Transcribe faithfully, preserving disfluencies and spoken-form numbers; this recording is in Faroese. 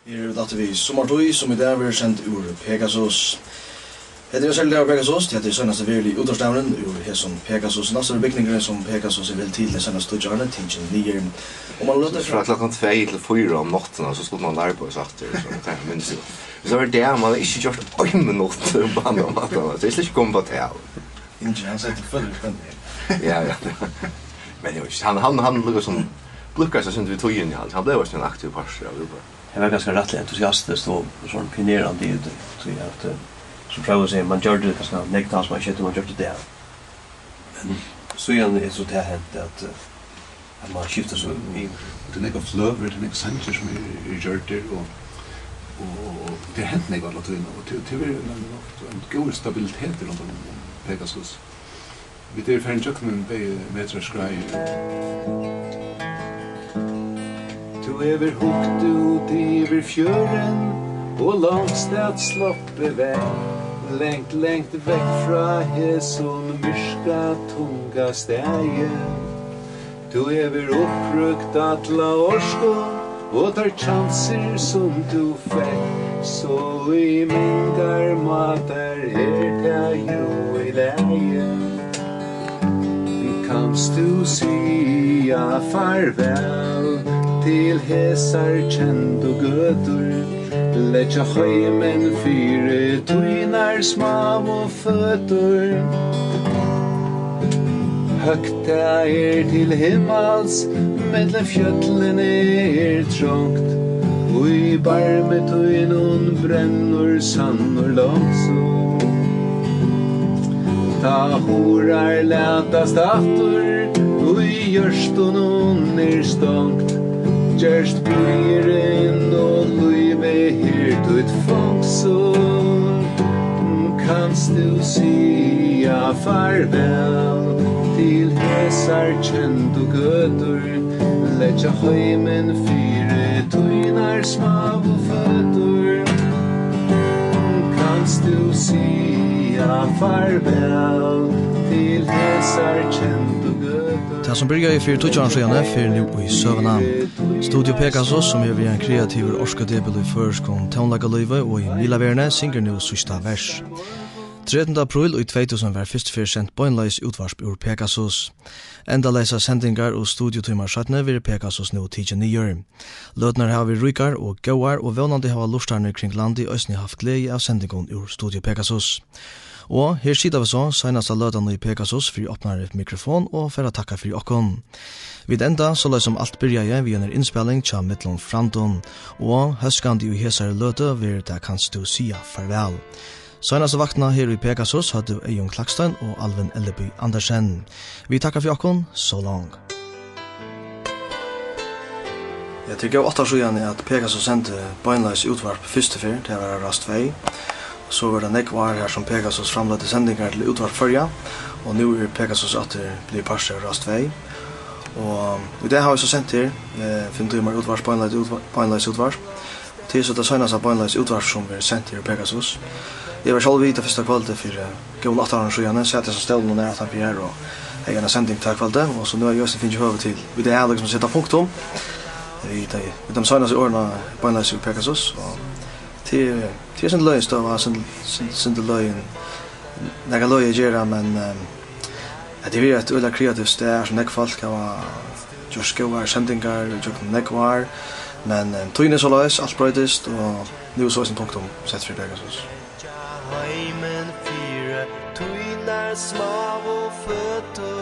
Her er vit aftur við Summartíð, sum í dag verður send úr Pegasus. Hetta er ein serligur dagur í Pegasus, tí hetta er seinasti veruliga útvarpsdagurin úr hesum Pegasus. Næsta er bygningurin, sum Pegasus er vel til tey seinastu tíggju árini, tingin niður. Og man løtur frá klokkan tvey til fýra um náttina, so skuldi man arbeiða aftur, so tað minnist eg. So er tað, man hevur ikki gjørt ein minutt, bara um náttina, so eg sleppi ikki koma uppá tað. Ingi, hann setti følir spenning. Ja, ja. Men jú, hann, hann, hann lukkar sum, lukkar seg sum við tíðini, hann, hann bleiv eisini ein aktivur partur av útvarpinum. Hann var ganska rættiliga entusiastiskur og sovorðið pionerandi í tí, tí at, eh, sum Fróði sigur, man gjørdi kanska nógv tá sum man skilti, man gjørdi tað. Men síðan er so tað hent at, eh, at man skifti so yvir. Tað er nógvar fløgur, tað er nógvir sangir sum eru, eru gjørdir og, og, og, og tað er hent nógv alla tíðina og tað, tað er ein, ein, ein góður stabilitet rundan um Pegasus. Vit eru farin gjøgnum bæði metrar og skráir. Tú hevur hugt út yvir fjørðin og longst at sloppið vekk, langt, langt vekk frá hesum myrka, tunga staði. Tú hevur uppbrúkt alla orku og teir kjansir, sum tú fekk, so í mangar mátar er tað jú í lagi. Kanst tú siga farvæl til hesar kendu gøtur, leggja heimin fyri tínar smáu føtur. Høgt tað er til himmals, millum fjøllini er trongt, í barmi tínum brennur sannur longsul. Tá hurðar latast aftur, í hjørtunum er stongt, gerst blíðir inn og lívið her títt fongsul. Kanst tú siga farvæl til hesar kendu gøtur, leggja heimin fyri tínar smáu føtur? Kanst tú siga farvæl til hesar kendu gøtur? Tað, sum byrjaði fyri tíggju árum síðani, fer nú í søguna. Studio Pegasus, sum hevur verið ein kreativur orkudepil í føroyskum tónleikalívi og í miðlaverðini, syngur nú síðsta vers. Trettanda apríl í tvey túsund varð fyrstu ferð sent beinleiðis útvarp úr Pegasus. Endaleysar sendingar og studiotímar seinni verður Pegasus nú tikin niður. Løturnar hava verið ríkar og góðar, og vónandi hava lurtararnir kring landið eisini havt gleði av sendingum úr Studio Pegasus. Og her sita vit so, seinasta løtan í Pegasus, fyri opnari mikrofon og fara at takka fyri okkum. Vit enda, soleiðis sum alt byrjaði, við einari innspæling hjá millum frændum, og hóskandi í hesari løtu verður tað Kanst tú siga farvæl. Seinastu vaktina her í Pegasus høvdu Eyðun Klakstein og Alvin Elleby Andersen. Vit takka fyri okkum, so long. Ja, tað er góð átta ár síðani, at Pegasus sendi beinleiðis útvarp fyrstu ferð, tað var á Rás tvey. So var tað nógv ár her, sum Pegasus framleiddi sendingar til Útvarp Føroya, og nú er Pegasus aftur blivið partur av Rás tvey. Og í dag hava vit so sent her, eh, fimm tímar útvarp, beinleiðis útvarp, beinleiðis útvarp. Tað er so tað seinasta beinleiðis útvarp, sum verður sent her í Pegasus. Eg var sjálvur við tað fyrsta kvøldið fyri, eh, góðum átta árum síðani, sat eg so stólinum nær aftan fyri her og hevði eina sending tað kvøldið, og so nú havi eg eisini fingið høvi til, við tað her, liksom, at seta punktum við tey, við teimum seinastu orðunum beinleiðis úr Pegasus, og tað er, tað er sindur løgin støða, sin-, sin-, sindur løgin, nakað løgið at gera, men, ehm, Hetta er eitt øgiliga kreativt stað, har sum nógv fólk hava gjørt góðar sendingar í gjøgnum nógv ár, men, eh, tíðin er soleiðis, alt broytist, og nú er so eisini punktum sett fyri Pegasus. Heimin fyri tínar smáu føtur.